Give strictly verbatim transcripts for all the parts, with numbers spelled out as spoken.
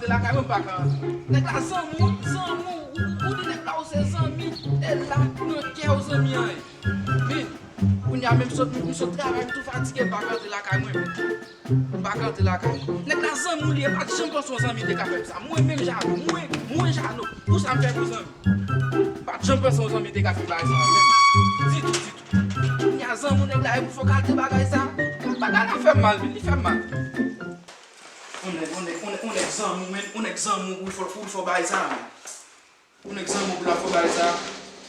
Lakay mwen m pa ka antre. Nèg la zanmi w, zanmi w, ou, ou di nèg la ou se zanmi, e la nan kè w zanmi an ye. Vin, kounye a menm sot, m sot travay, m tou fatige, m pa ka antre lakay mwen menm. M pa ka antre lakay mwen. Nèg la zanmi w li ye, pa t janm panse yon zanmi te ka fè m sa. Mwen menm jalou, mwen, mwen jalou. Pou sa m fè pou zanmi. M pa t janm panse yon zanmi te ka fè bagay sa menm. Ditou, ditou. Kounye a zanmi w nèg la, e pou fè w kalte bagay sa. Bagay la fè m mal, vin, li fè m mal. On nèg, on nèg, on nèg, on nèg zanmi w, men, on nèg zanmi w pou l fè, pou l fè bagay sa, men. On nèg zanmi w pou l ap fè bagay sa.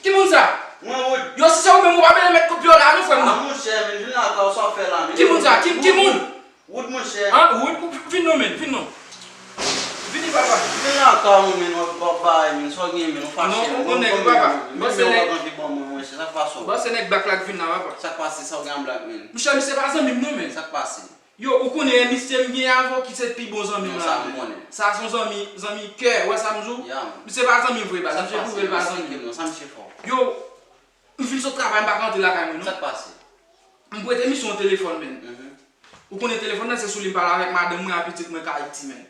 Ki moun sa? Mwen, Wood. Yo, si se ou menm, ou pa bezwen met kout pye w la, non, frè m, non. Ah, monchè, men, vin lakay ou, sa w fè la, men. Ki moun sa? Ki, ki moun? Wood, monchè. Ah, Wood, ou vin non, men, vin non. Vini, papa. Vin lakay ou, men, w ap bay, men, sa w gen, men, ou fache. Non, on nèg, papa. Bon, se nèg, bon, mwen, mwen, se sa k pase w. Bon, se nèg Black la k vin la, papa. Sa k pase, sa w gen an Black, men. Monchè, misye pa zanmi m, non, men. Sa k pase? Yo, ou konnen misye m gen avè w ki se pi bon zanmi m la. Non, sa m konnen. Sa se yon zanmi, zanmi kè, ou wè sa m di w? Ya, man. Misye pa zanmi m vre, baz. Misye pwouve l pa zanmi m. Sa misye fè w? Yo, m fin sot travay, m pa ka antre lakay mwen, non. Sa k pase? M prete misye yon telefòn, men. Mhm. Ou konnen telefòn nan, se sou li m pale avèk madanm mwen ak pitit mwen k Ayiti, men.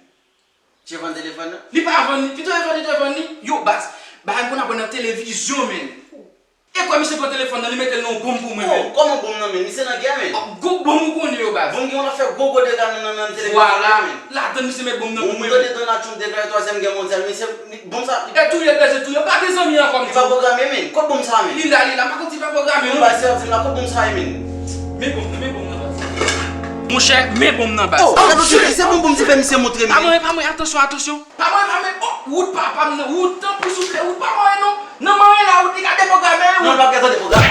Misye vann telefòn nan? Li pa vann li. Pito e vann li, te vann li. Yo, baz, bagay m konn ap wè nan televizyon, men. E kwè misye pran telefòn nan, li mete l nan yon bonm pou mwen, men. Oh, kòman bonm nan, men? Misye nan gè, men. Oh, gwo bonm ou konnen yo, baz. Bonm gen yon afè gwo gwo dega nan, nan, nan telefòn nan, men. Vwala. Ladan misye met bonm nan pou mwen, men. Ou tande Donald Trump deklare twazyèm gè mondyal, misye, li, bonm sa, li... E touye l, bezwen touye l, pa gen zanmi ankò, m di w. Li pa pwograme, men. Kot bonm sa, men? Li la, li la, m pa konn si li pa pwograme, non. Bon, baz, se ap di m la, kot bonm sa ye, men? Men bonm nan, men bonm nan, baz. Monchè, men bonm nan, baz. Oh, oh, gade, se bon bonm ti pè misye montre m. Pa manyen, pa manyen, atansyon, atansyon. Pa manyen, pa manyen. Oh, Wood, papa m nan. Wood, tanpri, souple, Wood, pa manyen, non. Nan manyen la, Wood, li ka depwograme, Wood. Non, l p ap gentan depwograme.